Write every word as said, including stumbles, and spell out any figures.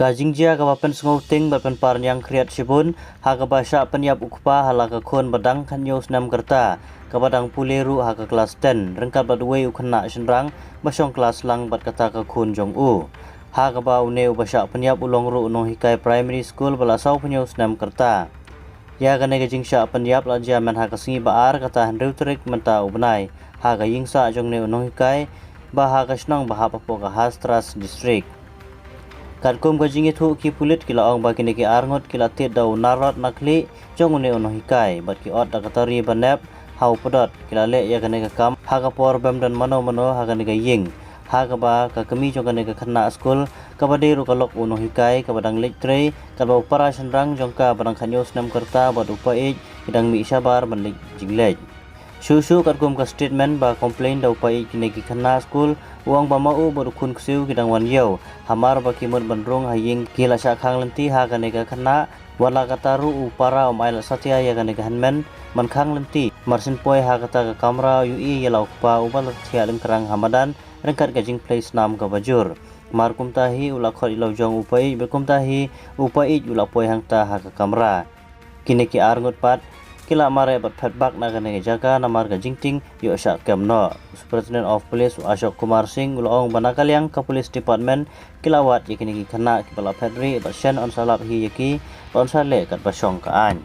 Ka jingjia kaba pynsngewting bad pynpar niang khriat shibun ha kaba shah pynïap u kpa ha la ka khun ba dang khathynñiew snem ka rta, kaba dang pule ruh ha ka klas ten, ryngkat bad uwei u khynnah shynrang ba shong klas lang bad kata ka khun jong u. Ha kaba une uba shah pynïap u long ruh u nonghikai primary school ba la sawphew snem ka rta. Ïa kane ka jingshah pynïap la jia mynha ka sngi ba ar, kata hynriew tarik mynta u bnai, ha ka ïing sah jong une u nonghikai ba ha ka shnong ba hap hapoh ka Hathras District. Katkum ka jingïathuh, ki pulit ki la ong ba kine ki arngut ki la tied da u narlot nakhlieh jong une u nonghikai bad ki ot da ka tari ba nep ha u pdot. Ki la leh ïa kane ka kam ha ka por bym don mano mano ha kane ka ïing, ha kaba ka kmie jong kane ka khynnah skul, kaba dei ruh ka lok u nonghikai, kaba dang leit trei, katba u para shynrang jong ka ba dang khathynñiew snem ka rta bad u paieit ki dang mih shabar ban leit jingleit. Shuh shuh katkum ka statement ba complain da u paieit kine ki khynnah skul, u ong ba ma u bad u khun ksiew ki dang wan ïew, hamar ba ki mut ban rung ha ïing, ki la shah khang lynti ha kane ka khynnah. Wat la katta ruh, u para um ailad satia ïa kane ka hynmen ban khang lynti. Mar syn poi ha kata ka kamra, u ïohi ïa la u kpa uba la thiah lyngkrang ha madan ryngkat ka jingphlei snam kaba jur. Mar kumta hi u la khot ïa la u jong u paieit, bad kumta hi u paieit u la poi hangta ha ka kamra. Kine ki arngut pat ki la mareh bad phet bak na kane ka jaka namar ka jingtieng ïoh shah kem noh. U Superintendent of Police, u Ashok Kumar Singh, u la ong ba na ka liang ka Police Department ki la wad ïa kine ki khynnah kiba la phet rieh bad shen yn sa lap hi ïa ki, bad yn sa leh katba shong ka aiñ.